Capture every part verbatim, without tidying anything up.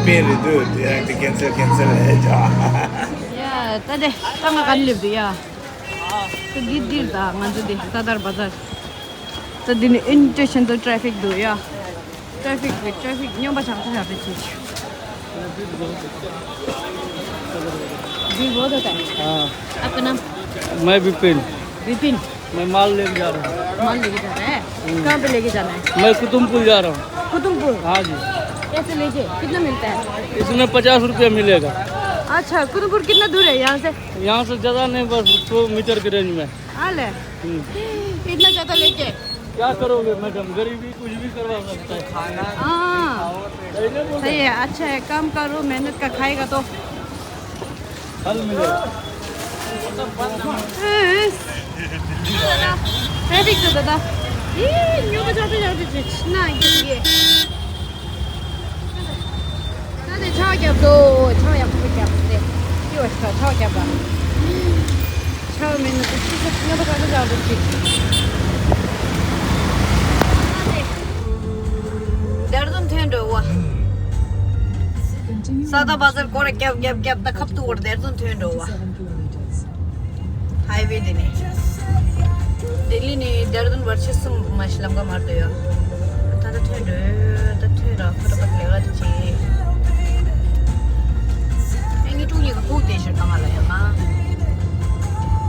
རེད་འདུག་དེ་ཡང་དེ་ཀན་སེལ་ཀན་སེལ་ཨེ་ཅོ། ཡ་ད་དེ་ད་ང་ག་ནས་སླེབས་འདུག་ཡ། ད་འདི་འདིར་ད་ང་ཚོ་དེ་སཱ་དར་བ་ཛར། ད་འདི་ནི་ཨིན་ཏེ་ཤིན་ཏུ་ཊ་ཕིག་འདུག་ཡ། ཊ་ཕིག་གི་ཊ་ཕིག་སྨྱོན་པ་ཆགས་ཚར་ཡ་རེད་ཅིག་འདི་བོ་ད་ད། हाँ। आपका नाम? मैं विपिन। विपिन। मैं माल लेके जा रहा हूँ। माल लेके जा रहा है? हम्म। कहाँ पे लेके जाना है? मैं कुतुमपुर जा रहा हूँ। कुतुमपुर? हाँ जी। कैसे लेके? कितना मिलता है? इसमें पचास रुपया मिलेगा। अच्छा, कुतुमपुर कितना दूर है यहाँ से? यहाँ से ज़्यादा नहीं, बस सौ मीटर के रेंज में। हाँ ले। हम्म। इतना ज़्यादा लेके? क्या करोगे मैडम, गरीबी कुछ भी करवा सकता है। हाँ। पहले बोलो। सही है, अच्छा है, काम करो, मेहनत का खाएगा तो। फल मिलेगा। हाँ। ट्रैफिक तो दादा। ये न्यू बजाते जाते जितना ये, ये। ད་དེ་ཆར་བརྒྱབ་འདུག་ཆར་ཡག་པོ་བརྒྱབ་སྟེ། ཡོ་ཤ་ཆར་བརྒྱབ་པ། ཆར་མེད་ན་དེ་ཆུ་ཚོད་ཉི་ཤུ་ཙམ་ཅིག་ད་དེ། དེར་དུ་ཐོན་འགྲོ་བ། ས་ད་བ་ཟར་སྐོར་ར་རྒྱབ་རྒྱབ་རྒྱབ་ད་ཁབ་ཏུ་བར་དེར་དུ་ཐོན་འགྲོ་བ། ཧའི་ཝེ་དེ་ནས། ལྡི་ལི་ནས་དེར་དུན་བར་ཆད་གསུམ་མ་ཞིག་ལམ་ཁ་མར་དུ་ཡོད། ད་ལྟ་ཐོན་འགྲོ། ད་ཐོན་ར་ཁོ་ད་པ་ལེ་ག་དུ་ཆེ། ཨེ་ངའི་ཀྲུང་ཉི་ག་ཁུག་དེ་ཤར་གང་ལ་ཡང་ང་།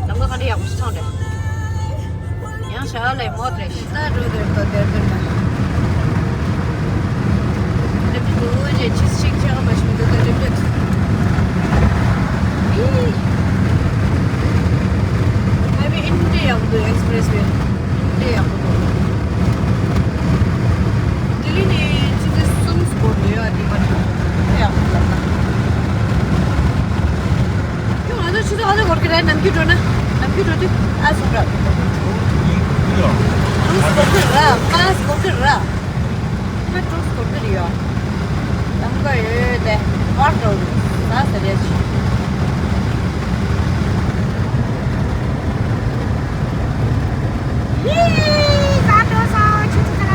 ལམ་ཁ་ག་འདྲ་ཡག་པོ་ཞིག་ཚང་རེད། ཡང་ཞག་ལས་མོ་དྲེ་ཤི་ད་འགྲོ་དེར་དོ་དེར་དོ་ད། རེབ་ཏུ་རེ་ཅིས་ཤིག་ཆག་མ་ཤི་མི་འདུག་ད་རེབ་ཏུ། ཨི། ཧའི་ཝེ་ཨིན་ཏེ་ཡག་པོ་འདུག་ཨེགས་པི་རེ་སི་ཝེ་ཨིན་ཏེ་ཡག་པོ་འདུག་ལྡི་ལི་ནས་ཆུ་ཚོད་གསུམ་སྐོར་འགྲོ་ཡ་དེ་མ་ཡག་པོ་འདུག་ཁྱོད་ང་ཚོ་ཆུ་ཚོད་ག་ཚོད་འགོར་གི་རེད། ནམ་རྒྱུན་འགྲོ་ན་ནམ་རྒྱུན་འགྲོ་དུས་ཨ་སུ་ར། ཀྲུག་སྐོར་གི་ར། ཀ་སྐོར་གི་ར། ང་ཀྲུག་སྐོར་གི་རེད་ཡ། ལམ་ཁ་ཡོད་དེ་བར་འགྲོ་ས་ཟེར་རེད། ཡེ་ད་འགྲོ་ས་ཆུ་ཚོད་ག་ལ།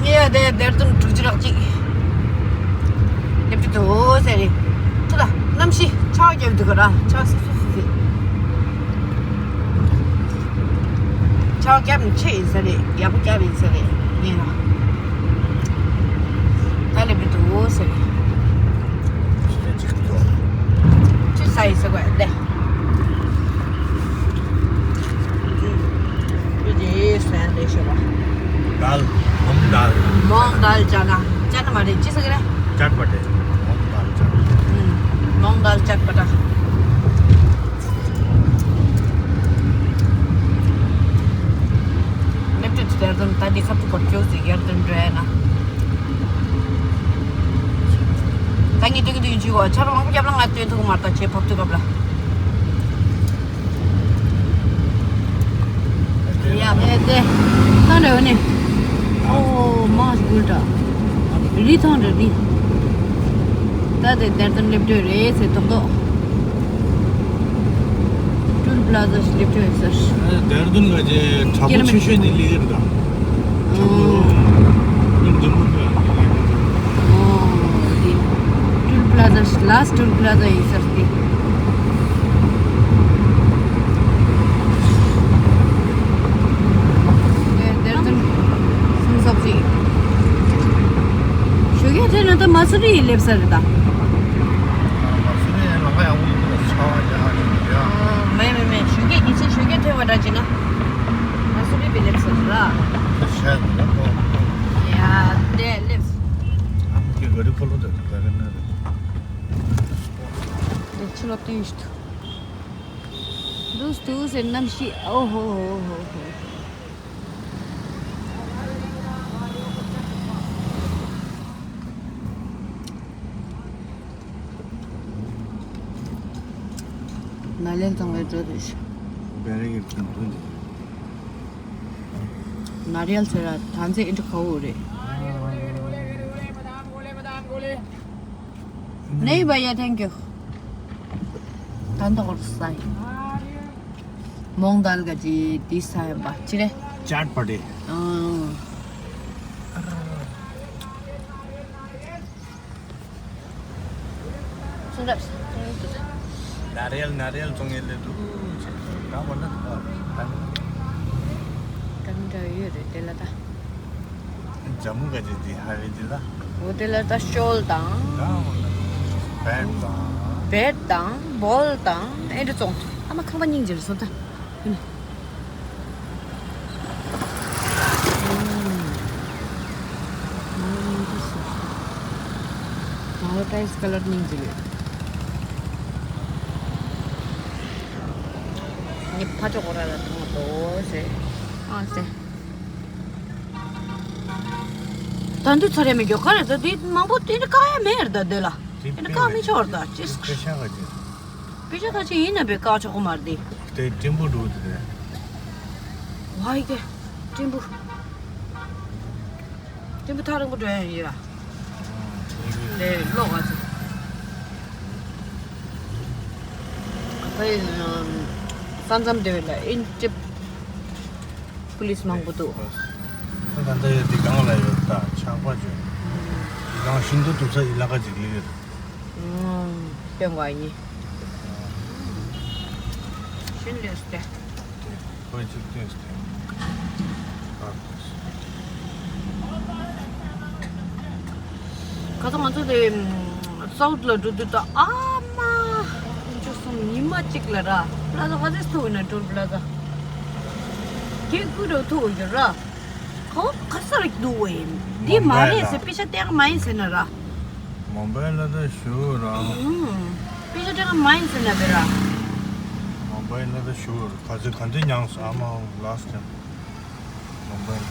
ངས་དེ་དེར་དུན་དྲུག་ཅུ་རག་ཅིག་སླེབས་ཀྱི་འདུག་ཟེར་རེད། ཁྱོད་ལ་གནམ་གཤིས་ཆར་བརྒྱབ་འདུག་ག་ར། ཆར་སིབ་སིབ་སིབ་སིབ། ཆར་བརྒྱབ་ནས་ཆད་ཡིན་ས་རེད། ཡག་པོ་བརྒྱབ་ཡིན་ས་རེད། ངས་ལ་ད་སླེབས་ཀྱི་འདུག་ཟེར་རེད། ཆུ་ས་ཡིན་ས་དགོས་དེ། ཀུ་ཅི་སན་ལེ་ཤོ་བ། दाल, मूंग दाल। मूंग दाल चना। चना མ་རེད། ཅི་ཟེར་གི་རེད། चटपटे। मूंग दाल चटपटे। हम्म, मूंग दाल चटपटा। ནེབ་ཏུ་དེར་དོན་ད་འདི་ཁབ་ཏུ་བོར་ཅོག་ཟིག་ཡར་དོན་འགྲོ་ཡ་ན། ད་ངས་དུས་ཀྱི་དུས་ཀྱི་བྱུས་གོ་ཆར་མང་པོ་བརྒྱབ་ན་ང་སྟོན་ཐུག་མ་རེད། ད་ཆེ་ཕབ་ཐུག་གབ་ལ། ཡ་ཕེ་ཏེ། ཐང་རེ་བ་ནི། ཨོ་མ་སྒུལ་ཏྲ། རི་ཐང་རེ་རི། ད་དེ་དེར་དོན་སླེབས་འགྲོ་རེད་ཟེར་ཏོག་ཏོག་ཀྲུལ་པླ་ཛ་ཞིག་སླེབས་འགྲོ་ཡོད་ཟེར། དེར་དོན་ག་ཅེ་དྲག་པོ་ཆེ་ཤོས་ནི་ལི་ཡིར་དང་། ཨོ། ཨོ་དེ། ཀྲུལ་པླ་ཛ་ཞིག་ལཱ་སི་ཀྲུལ་པླ་ཛ་ཡིན་ཟེར་ཏེ། དེར་དོན་སུམ་སོགས་ཅིག་ཞོགས་ཀས་ཐོན་ན་ད་མ་སུ་རི་ཡི་སླེབས་ས་རེད་ད། མ་སུ་རི་ལམ་ཁ་ཡག་པོ་ཡིན་འདུག་ཆར་པ་རྒྱག་གི་འདུག་ཡ། མེད་མེད་མེད། ཞོགས་ཀས་ཉིན་ཤས་ཞོགས་ཀས་ཐོན་པ་འདྲ་བྱས་ན། མ་སུ་རི་བི་ལེབ་སོང་ར། ཤ་ཡ་དེ་ལེབ། ཨ་མ་ཀི་ག་རི་ཁོ་ལོ་དེ་ག་ག་ན་རེད། དེ་ཕྱི་ལོགས་བལྟས་ཡོད་ཤི་ཐུ། འདུག་འདུག་ཟེར་གནམ་གཤིས། ཨོ་ཧོ་ཧོ་ཧོ་ཧོ། ནཱ་ལེན་གཙང་བའི་འགྲོ་དུས། བེ་རེ་གི་ཁྱིམ་དུ་འདི། ནཱ་རེལ་ཟེར་ར་ཐང་ཚེ་ཨིན་དྲི་ཁ་བོ་རེད། ནེ་བ་ཡ་ཐེང་ཀྱུ། ད་འདོག་རུ་སའི། མོང་དལ་ག་ཅི་དི་ས་ཡ་བ་ཅི་རེད། ཅཱཊ་པ་ཏི། ཨང་། ནཱ་རེལ་ནཱ་རེལ་བཙོང་ཡས་སླེབས་འདུག་ད་འོ་ན་ད་ད་ནི་འདྲ་ཡོད་རེད་དེ་ལ་ད། ཇ་མུ་ག་ཅི་འདི་ཧ་རེ་འདི་ལ། འོ་དེ་ལ་ད་ཤོལ་དང་། ད་འོ་ན་བེད་དང་། བེད་དང་བོལ་དང་ཨེ་འདྲ་བཙོང་། ཨ་མ་ཁང་པ་སྙིང་རྗེ་རེད་སོང་ད། ཨུམ། ང་ལ་ཊའིལ་སི་ཀ་ལར་སྙིང་རྗེ་ཡོད། ངས་ཕ་ཅོག་གོ་ར་ལ་དང་དོ་ཟེར། ཨ་ཟེར། ད་འདི་ཚར་ཡ་མི་འགྱོ་ག་རེ་ད་འདི་མང་པོ་དེ་འདྲ་བཀག་ཡ་མེད་རེད་ད་འདི་ལ། དེ་འདྲ་བཀག་མི་ཆོག་རེད་ད་ཅི། དེ་ཤ་ག་ཅི། པེ་ཤ་ཁ་ཆེ་ཡིན་ན་བེ་བཀག་ཆོག་གི་མ་རེད་དེ། དེ་ཀྲིན་པོ་འགྲོ་དེ་རེད། ཝའི་གེ། ཀྲིན་པོ། ཀྲིན་པོ་ཐག་རིང་པོ་འགྲོ་ཡ་ཡིན་ར། ལས་ལོག་ག་ཚོད། ཕའི་ས་མཚམས་དེ་བས་ལ་ཨིན་ཀྲིབ་པུ་ལིས་མང་པོ་འདུག་ད་ད་ལྟ་ཡོད་དེ་གང་ལ་ཡོད་ད་ཆགས་པ་བྱོས། ཡང་ཤིན་ཏུ་འདུག་ས་ཡི་ལ་ཁ་ཅིག་ལི་རེད། སྟོན་དགོས་ཡིན། ཤིན་ལེས་ཏེ། ཁོས་ཅིག་སྟོན་ཏེ། ཁ་ཚ་ང་ཚོ་དེ་སའུ་ཐི་ལ་འགྲོ་དུས་ད་ཨ་མ། ཅོ་སོང་ཉི་མ་གཅིག་ལ་ར། པླ་ཛ་ག་ཚོད་ཐུག་ཡོད་ན་ཀྲོལ་པླ་ཛ། རྒྱན་ཀུན་རུ་ཐུག་ཡོད་ར། ཁོ་ག་ས་རིག་འདུག་བས། འདི་མ་རེད་ཟེར་པེ་ཤ་སྟེར་མ་ཡིན་ཟེར་ན་ར། མོ་བའི་ལ་ད་ཞུ་ར། ཨུམ། པེ་ཤ་སྟེར་མ་ཡིན་ཟེར་ན་བེ་ར། མོ་བའི་ལ་ད་ཞུ་ར་ག་ཚོད་ག་འདྲ་མྱངས་སོང་ཨ་མ་ལ་སི་ཊི་ཊེམ་མོ་བའི་ལ།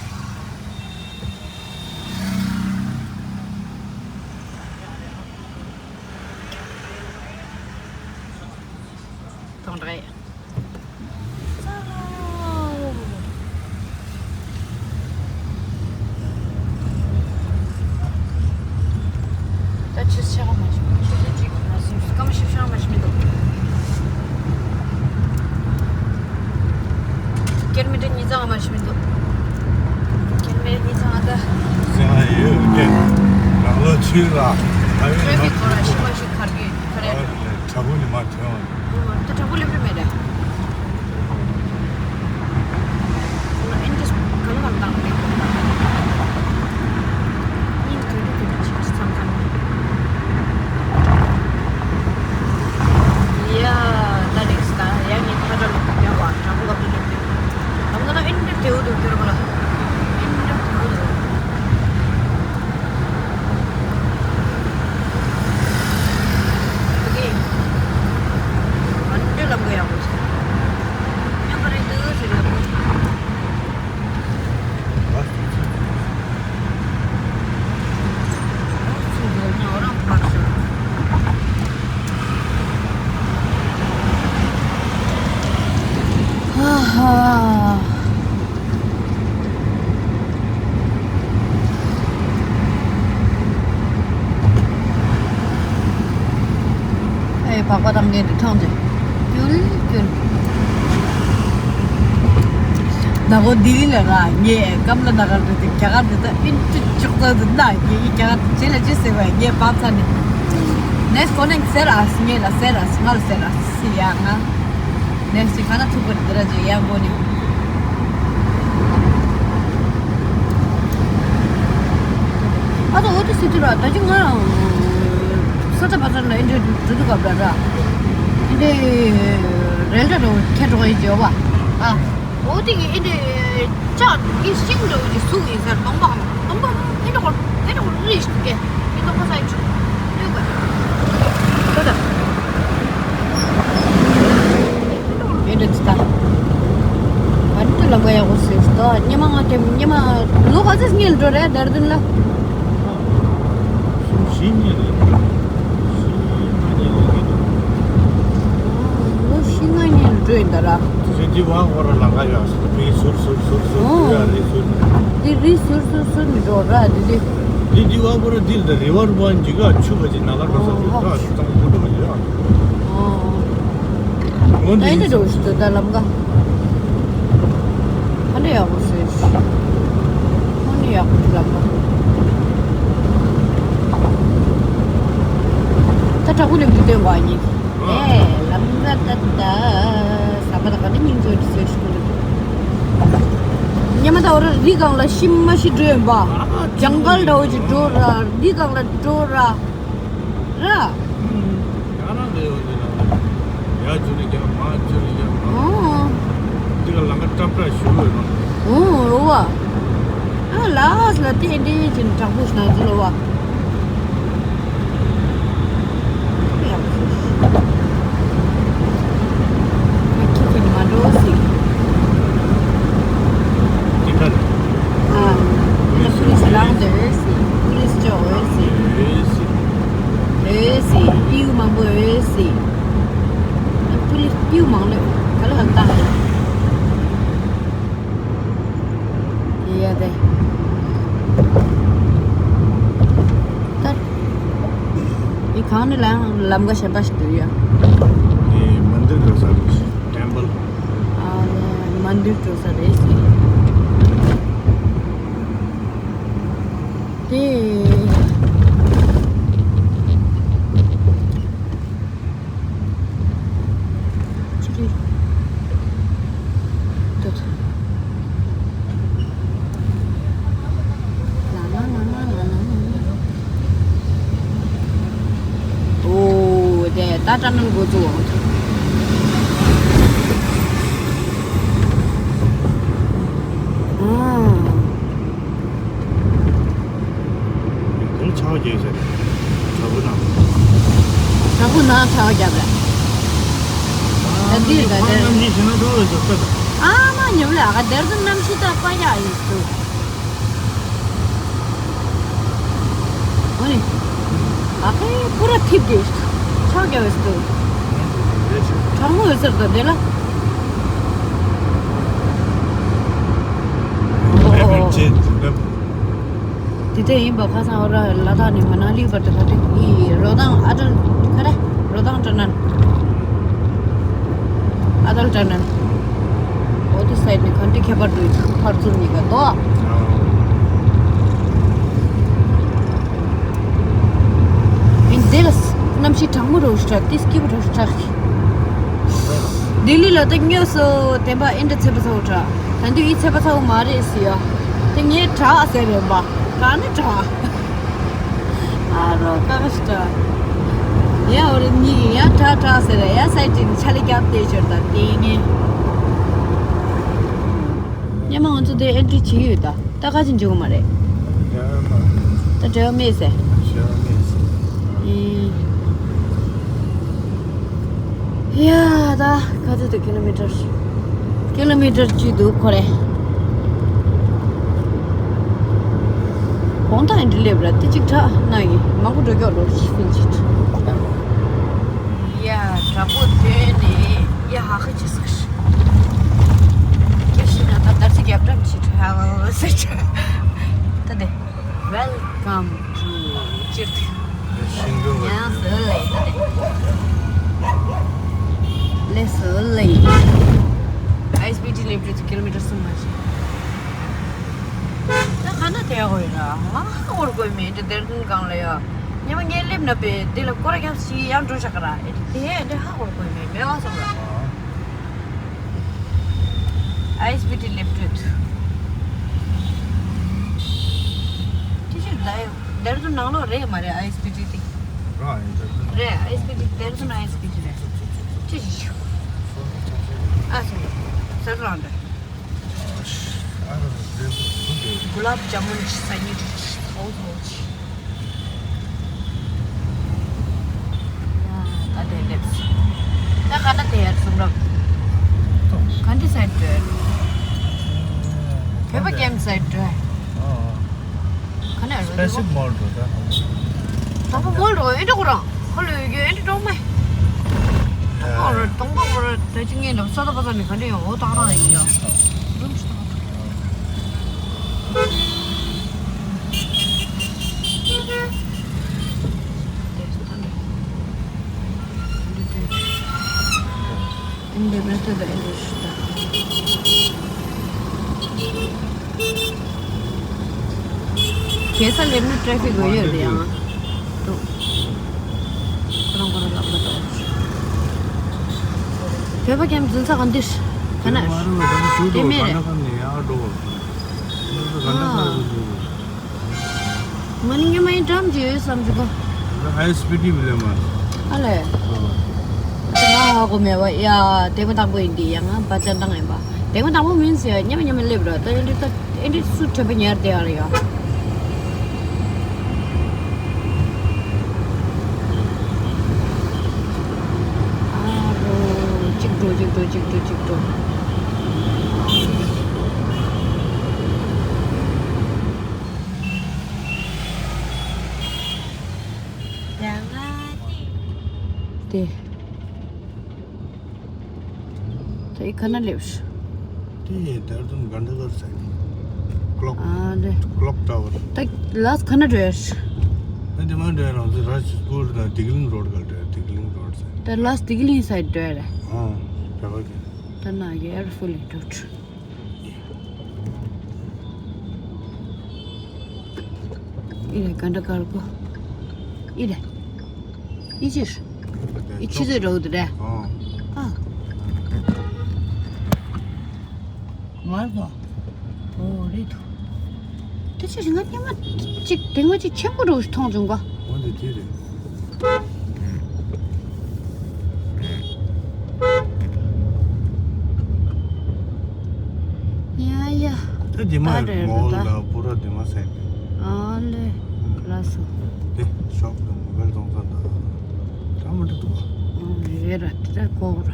ཐོང་རེད། ད་ཆུ་ཆེ་ག་མ་ཞིག་ཆུ་ཚོད་གཅིག་མ་སོང་སྐམ་ཞིབ་ཤང་མ་ཞིག་མི་འདུག་ཀིལོ་མི་ཊར་ཉིས་བརྒྱ་མ་ཞིག་མི་འདུག་ཀིལོ་མི་ཊར་ཉིས་བརྒྱ་ད། སེ་ང་ཡོད་ཀྱི་ནང་ལོ་ཆུ་ལ་ཨ་ཡོད་ཊེ་ཕིག་ཁོ་ར་ཤི་མ་ཤི་ཁར་གི་ཁ་རེ། དྲ་བུ་ནི་མ་ཐོན། ད་དྲ་བུ་ལེབ་རེ་མེད་རེད། ཨིན་ཇིས་གང་གང་བཏང་སྟེ། སྙིང་དུད་དུད་དུད་ཆིག་ཆིག་ཚང་ཚང་། ཡ། ད་རེས་ད་ཡ་ངས་ཁ་དྲ་ལོག་ཡ་བ་དྲ་བུ་ལོག་ཏུ་ལེབ་ཏེ། ད་ང་ད་ཨིན་ཇིས་དེའུ་དུ་ཁྱོད་ར་བ་ལ། ཨིན་ཇིས་དེའུ་དུ། ཨེ་བག་པ་དང་ངས་འདི་ཐོང་ཅིག་ཀྱུལ་ཀྱུལ། ད་གོ་ལྡི་ལི་ལ་ར་ངས་ཀམ་ལ་ན་གར་འདི་རྒྱ་གར་འདི་ད་ཨིན་ཅི་ཅོག་ཙག་འདི་ན་ངས་རྒྱ་གར་ཇེ་ལ་ཇེ་ཟེར་བ་ངས་བབ་ཚ་ནི། ནེག་སི་ཊི་ཀོ་ནེག་ཊི་ཟེར་ཨ་སི་ངས་ལ་ཟེར་ཨ་སི་ང་ལ་ཟེར་ཨ་སི་ཡ་ང་། ནེག་སི་ཊི་ག་ན་ཐུག་པར་འདི་ར་ཇེ་ཡང་གོ་ནི། ཨ་ད་འོ་དེ་སི་ཏུ་ར་ད་ཅི་ང་ས་ཆ་བ་ཚར་ན་ཨིན་ཇི་འགྲོ་འགྲོ་འདུག་ག་ར་ཨིན་ཇི་རེལ་ད་རོ་ཁྱེད་འགྲོ་ཡི་ཇོ་བ་ཨ། འོ་དེ་གི་ཨིན་ཇི་ལྕགས་གི་ཤིང་འགྲོ་གི་སུ་ཡིན་ཟེར་སྟོང་པ་སྟོང་པ་ཨེ་འགྲོ་ཨེ་འགྲོ་རི་ཞིག་གི་ཨེ་འགྲོ་ཁོ་ས་ཡི་ཆུ་ལུས་ག་ད་ད། ཨེ་འདྲ་ཅི་ད། ཨ་ནི་ལམ་ཁ་ཡག་པོ་ཟེར་ཏོ་ཉི་མ་ང་དེ་ཉི་མ་ལོ་ག་ཚོད་སྔོན་འགྲོ་རེད་ཌེ་ར་ཌུན་ལ། ཞིང་ཞིང་ཉིན་རེད། ཞིང་ཉིན་རེད། ལོ་ཞིང་ང་ཉིན་འགྲོ་ཡིན་ད་ར། ཞིང་གི་བ་འོ་ར་ལམ་ཁ་ཡག་ཟེར་ཏོ་རི་ཟུར་ཟུར་ཟུར་ཟུར་ཨོ། ཟུར་ཡ་རི་ཟུར། དེ་རི་ཟུར་ཟུར་ཟུར་མི་འགྲོ་ར་དེ་དེ། དེ་དེ་བ་འོ་ར་དེ་ལ་རི་བར་བ་འཇིག་ག་ཆུ་བ་ཅི་ན་ལ་ག་ས་ཅི་ད་ཙང་པོ་འགྲོ་ཡ། ཨོ། འོ་ད་ཡིན་འདྲ་འགྲོ་ཞིག་ད་ལམ་ཀ་ཧ་ལས་ཡག་པོ་བཟོས་ཤག་ཧ་ལས་ཡག་པོ་འདུག་ལམ་ཀ་ད་དྲག་པོ་ལེབ་ཀྱི་སྟོན་ བ་ཉིད། ཨེ་ལམ་ཟ་ད་ད་ཟ་མ་ད་ག་ནི་སྙིང་རྗེ་འདི་ཚོའི་ཤུགས་ལ། ཉི་མ་ད་འོ་ར་རི་སྒང་ལ་ཤི་མ་ཤི་འགྲོ་ཡོང་པ། ཇང་གལ་འདྲ་བོ་ཅིག་འགྲོ་ར་རི་སྒང་ལ་འགྲོ་ར། ར། ཡང་ན་ལས་ཡོད་ལས་ན། ཡ་ཇུ་ནི་ཀྱང་མ་ཇུ་ནི་ཀྱང་མ། ཨོ། འདི་ག་ལམ་ཁ་ཀྲབ་ཀྲབ་ཞུ་ལོ་ཡོད་ནོ། ཨོ་རོ་བ། ཨ་ལ་ཨ་ལ་དེ་འདྲའི་ཅིག་དྲག་པོ་ཞིག་ན་ཇི་ལོ་བ། ཡ་དེ། ད། ཡི་གང་ནས་ལ་ལམ་ཁ་གཞན་པ་ཞིག་འདུག་ཡ། དེ་མན་དིར་འགྲོ་ས་རེད། ཊེམ་པལ། ཨ་ལེ་མན་དིར་འགྲོ་ས་རེད་ཟེར། དེ། ཅི་རེད། ཏོ་ཏོ། ལ་ལ་ལ་ལ་ལ་ལ་ལ། ཨོ་དེ་ད་ཊ་ནལ་འགོ་བཙུགས་འོང་། ཨ། དེར་ཆག་རྒྱག་ཟེར། བྲག་ཕུག་ནང་། བྲག་ཕུག་ནང་ཆག་རྒྱག་རེད། ད་འདི་ག་དེར། ཨ་ནི་ཁོང་རྣམ་གཉིས་ཞེ་ན་ཐོག་ལ་ཟེར་ཏེ། ཨ་མ་ཉམས་ལ་ཨ་ག་དེར་དུ་གནམ་གཤིས་ད་པ་ཡག་ཡིན་འདུག་ཨ་ནི། ཨ་ཁའི་པུ་ར་ཐིབ་དེ་ཆག་རྒྱག་ཡོད་འདུག་གྲང་མོ་ཡོད་ཟེར་འདུག་དེ་ལ། ཨོ། དེ་དེ་ཡིན་པ་ཁ་སང་འོ་ར་ལ་དྭགས་ནས་མ་ན་ལི་བར་དུ་ག་དེ་ཡི་རོ་ཐང་ཨ་ཏལ་ག་རེ་རོ་ཐང་ཊ་ནལ། ཨ་ཏལ་ཊ་ནལ། འོ་དེ་སའིཌ་ནས་ག་འདྲའི་ཁྱད་པར་འདུག་ཕར་ཚུར་གཉིས་ཀ་དོ། ཡིན་དེ་ལ་གནམ་གཤིས་གྲང་མོ་རུ་ཤ་ཏི་སྐྱིད་པོ་རུ་ཤ། ལྡི་ལི་ལ་ད་དངོས་སུ་བདེན་པ་ཨེ་འདྲ་ཚད་པ་ཚ་བོ་དྲག་ད་འདི་ཡི་ཚད་པ་ཚ་བོ་མ་རེད་ཟེར་ཡ། དེ་ངས་དྲག་ཟེར་རེད་པ། ག་ནི་དྲག་ཨ་རོ་ཀ་ཀ་ཤི་དྲག་ཡ་འོ་རེ་གཉིས་ཀྱི་ཡ་དྲག་དྲག་ཟེར་རེད་ཡ། སའི་ཅིག་ཆ་ལི་རྒྱབ་བསྡད་ཤོར་ད་དེ་ངས། སྙམ་མ་ང་ཚོ་དེ་ཨེན་ཊི་རི་བྱེད་ཀྱི་ཡོད་ད། ད་ག་ཅིག་འཇུག་གི་མ་རེད། འབྲེལ་བ་མ། ད་འབྲེལ་བ་མེད་ཟེར། འབྲེལ་བ་མེད་ཟེར། ཨེ། ཡ་ད་ག་ཚོད་འདུག་ཀི་ལོ་མི་ཊར། ཀི་ལོ་མི་ཊར་བཅུ་འདུག་ཁོ་རེ། གོང་ཐང་འདི་སླེབས་ར་དེ་གཅིག་དྲག་ན་ཡིན་མང་པོ་འགྲོ་ཀྱོག་འགྲོ་ཤི་ཕིན་ཅིག་ཡ་དྲག་པོ་དོན་ནི་ཡ་ཧ་ཧ་ཅི་སི་ཀི་ཤི། ཀྱ་ཤི་ན་ད་དར་ཚི་རྒྱབ་འགྲམ་ཅི་ཧ་ཧ་ཟེར་ཆ། ད་དེ། Welcome to ཅིར་ཐི། ཤིང་འབྲུ་བ། ཡང་སོ་ལེ་ད་དེ། ལེ་སོ་ལེ། ཨའི་སི་པི་ཊི་སླེབས་དུས་ཀི་ལོ་མི་ཊར་གསུམ་མ་ཞིག་ད་ག་ན་དེ་ཡག་པོ་ཡོད་ར། ང་ཧ་གོ་དགོས་མེད་འདི་དེར་དོན་གང་ལ་ཡ། ཉི་མ་ངས་སླེབས་ན་པས་འདི་ལ་སྐོར་རྒྱབ་ཞིག་ཡང་འགྲོ་བཞག་ག་ར། ཨེ་དེ་འདི་ཧ་གོ་དགོས་མེད་མེད་བ་སོང་ར། ཨའི་སི་པི་ཊི་སླེབས་དུས། ཅི་ཞིག་ད་ཡོད། དེར་དོན་ནང་ལོགས་རེད་མ་རེད་ཨའི་སི་པི་ཊི་དེ། ར་ཨེ་དེར་དོན་ནང་། རེད་ཨའི་སི་པི་ཊི་དེར་དོན་ཨའི་སི་པི་ཊི་རེད། ཅི་ཞིག་ཨ་སོང་། ཟེར་རང་རེད། ཨ་ར་རེད་དོན་དུ་དེ། གུ་ལབ་ཇ་མུན་ས་ཉི་ཐོ་ཐོ་ཆི། ད་དེ་སླེབས། ད་ག་ན་དེ་ཡར་གསུང་རབ། ག་འདི་སའིཌ་འགྲོ། བོད་པ་ཀེམ་སའིཌ་འགྲོ། ག་ནས་རོ། སྤེ་སིབ་མོལ་འགྲོ་ད། དང་པོ་མོལ་འགྲོ་ཨེ་འགྲོ་ཁོ་རང་། ཁོ་ལོས་རྒྱུ་ཨེ་འགྲོ་གྲོགས་མེད། ཨོ་ར་དང་པོ་ཁོ་ར་ད་ཅི་ངས་འགྲོ་ས་ད་པ་ས་ནས་ག་འདྲ་ཡོང་འོ་ཏག་ཏག་ཡིན་ཡ། རུམ་ཞིག་ཏག་ཏག་གེ་སར་སླེབས་ན་ཊེ་ཕིག་ཡོད་ཡོད་རེད་ཡང་། འདུག་ཁོ་རང་ཁོ་རང་ལབ་ལ་འགྲོ། བོད་པ་ཀྱང་འཛིན་ས་ག་འདིར་ག་ན་དེ་མེད་རེད། མ་ནི་ངས་མ་ཡིན་འགྲམ་གྱི་ཡོད་བསམ་གྱི་གོ། ཨ་ལས། ང་ཧ་གོ་མེད་པ་ཡ། ཐེངས་མ་དང་པོ་ཡིན་འདི་ཡ། ང་པ་ཅན་དང་ཡིན་པ། ཐེངས་མ་དང་པོ་མིན་ཟེར་མཉམ་མཉམ་སླེབས་རོགས་ད། ཨེ་འདྲི་ད་ཨེ་འདྲི་སུ་དྲན་པ་ཉར་བསྡད་ཡོད་རེད་ཡ། ཨ་རོ། གཅིག་འགྲོ་གཅིག་འགྲོ་གཅིག་འགྲོ་གཅིག་འགྲོ། དེ། དེ་ག་ན་སླེབས། དེ་ཡི་ད་དུང་གྷན་དྷ་གར་ས་ཡིན། ཀློག་ཨ་ལེ། ཀློག་ཊ་ཝར། ད་ལཱས་ག་ན་འགྲོ་ཡ། ད་དེ་མ་འགྲོ་ཡ་རང་ཚོ་རཱཇ་པུར་དང་ཏི་ག་ལིང་རོ་ཌི་ག་འགྲོ་ཡ། ཏི་ག་ལིང་རོ་ཌི་ས་ཡིན། ད་ལཱས་ཏི་ག་ལིང་སའིཌ་འགྲོ་ཡ་རེད། ཨ་བོད་པ་གི། ད་ན་གི་ཨེར་ཕུལ་ལི་ཌོག་ཊར། ཨི་རེད་གྷན་དྷ་གར་གོ། ཨི་རེད། ཨི་ཅིར། ཨི་ཆི་ཟེར་རོ་དེ་རེད། ཨ། ཨ། ངར་གོ། ཨོ་རེད་དོ། དེ་ཆི་ཟེར་ང་སྙན་མ་གཅིག་དེ་ང་གཅིག་ཆེན་པོ་རོ་མཐོང་བྱུང་གོ། འོ་འདི་དེ་རེད། ཡ་ཡ། ད་དེ་མ་ད་རེད་མོལ་ད། ད་པུ་ར་དེ་མ་ཟད། ཨ་ལེ། ལགས་སོ། དེ་ཤོག་དང་མོ་བལ་གཏོང་ས་དང་། ད་མ་འགྲོ་འདུག་ག་ཨ་ཡོད་ར་དེ་ད་ཀོག་ར།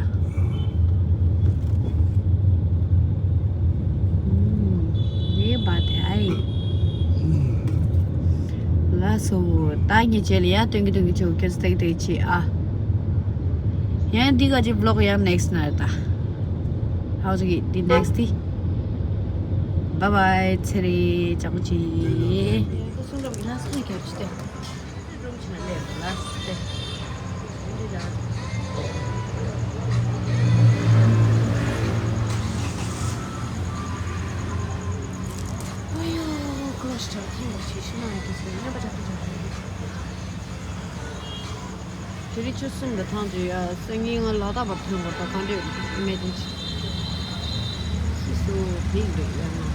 ཡེ་བ་དེ་ཨའི། ལགས་སོ། ད་ངས་རྗེས་ལ་ཡང་སྟོན་གྱི་སྟོན་གྱི་ཆོག་ཁྱེད་ཚོ་ཏེག་ཏེག་བྱེད་ཨ། ཡང་འདི་ག་ཅིག་བི་ལོག་ཡང་ནེགསི་ཊི་ན་རེད་ད། ཧའོ་ཅིག་འདི་ནེགསི་ཊི་འདི། བཱའི་བཱའི་ཚེ་རིང་ཅག་ཅིག་དེ་རིང་ཆུ་སྲིན་གྱི་ཐང་ཆུ་ཡ་སང་ཉིན་ང་ལ་དྭགས་པར་ཐོན་དགོས་ད་གང་འདྲས་མེད་དེ་ཅི་སུ་སུ་བིག་འདུག་ཡ་ང་